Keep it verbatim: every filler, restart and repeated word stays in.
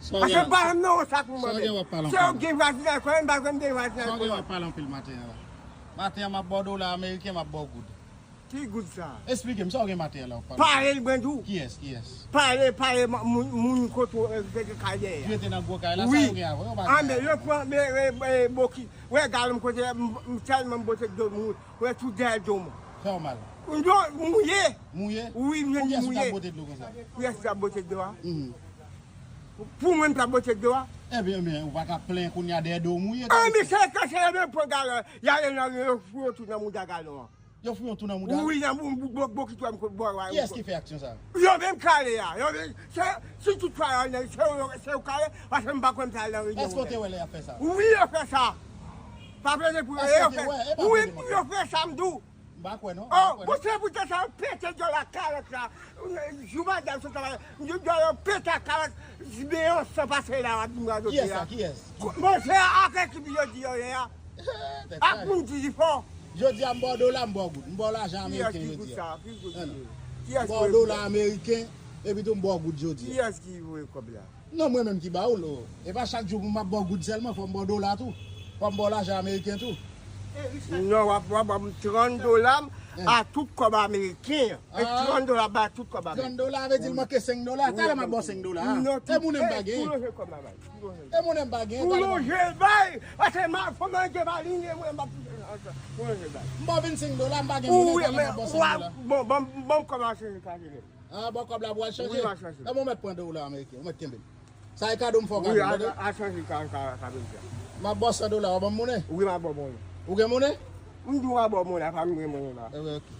Sa w gen, sa w gen w ap pale anpil la? Sa w gen w ap pale anpil maten an la? Maten an, m ap ba w dola ameriken, m ap ba w goud. Ki goud sa? Esplike m, sa w gen maten an la w ap pale? Pale l mwen di w. Kiyès, kiyès? Pale, pale, moun, moun kote w rete kay dèyè a. Ki rete nan gwo kay la, sa yo gen avè w? Yo pa gen avè w. Anben, yo pran, e, e, e, bokit. Wè galon m kote, m, m tèlman m bote dlo m, wè tout dèyè dlo m. Fè w mal. Dlo mouye. Mouye? Wi, m vin mouye. Pou kiyès ou t ap bote dlo konsa? Pou kiyès ou t ap bote dlo a? Mhm. Pou mwen m t ap bote dlo a? Ebyen, men, ou pa t ap plenyen kounye a dèyè do w mouye. Anben, se ke se yo menm pran galon, y ale nan yo fouye tou nan mouda galon an. Yo fouye yon tou nan mouda? Wi, nan bou-, bou-, bou-, bokit wè m kote bò a. Kiyès ki fè aksyon sa? Yo menm k ale a. Yo menm, se, si tout fwa yo al nan, se yo, se yo k ale, paske m pa kwè m t al nan reyinyon. Èske w te wè lè y ap fè sa? Wi, yo fè sa. Pa plede pou yo, yo fè. Wi, yo fè sa, m di w. M pa kwè non. Oh, pou se pou te sa, yo pete djòl a kalòt la. Jou madanm sot travay, m di djòl yo pete a kalòt, men yon san pase la, w ap di m radote a. Kiyès sa? Kiyès? Monchè, ak ekip yo di yo ye a. Ak moun ki di fò. Jodi a, m ba w dola, m ba w goud. M ba w lajan ameriken jodi a. M ba w dola ameriken, epi tou m ba w goud jodi a. Kiyès ki voye kòb la? Non, mwen menm ki ba w l. E pa chak jou pou m ap ba w goud sèlman, fò m ba w dola tou. Fò m ba w lajan ameriken tou. Non, w ap, w ap ban m trant dola m a tout kòb ameriken. E trant dola ba tout kòb ameriken. Trant dola vle di l manke senk dola. Talè m ap ba w senk dola. E mounen m pa gen. Pou lonje kòb la bay. E mounen m pa gen. Pou lonje l bay. Paske m ap fò m ap gen pa li, e mounen m ap pou lonje l bay. M ba w vennsenk dola, m pa gen mounen, talè m ap ba w senk dola. Bon, bon, bon, kòb la chanje kalkile. Ah, bon, kòb la pou al chanje? Wi, m al chanje. Ebyen, ou mèt pran dola ameriken, ou mèt kenbe l. Sa e kado m fè w kado, tande? Wi, al chanje ka, ka, ka vin fè. M ap ba w san dola, w ap ban m mounen? Wi, m ap ba w mounen. Ou gen mounen? M di w m ap ba w mounen, apa m gen mounen la. Ebyen, ok.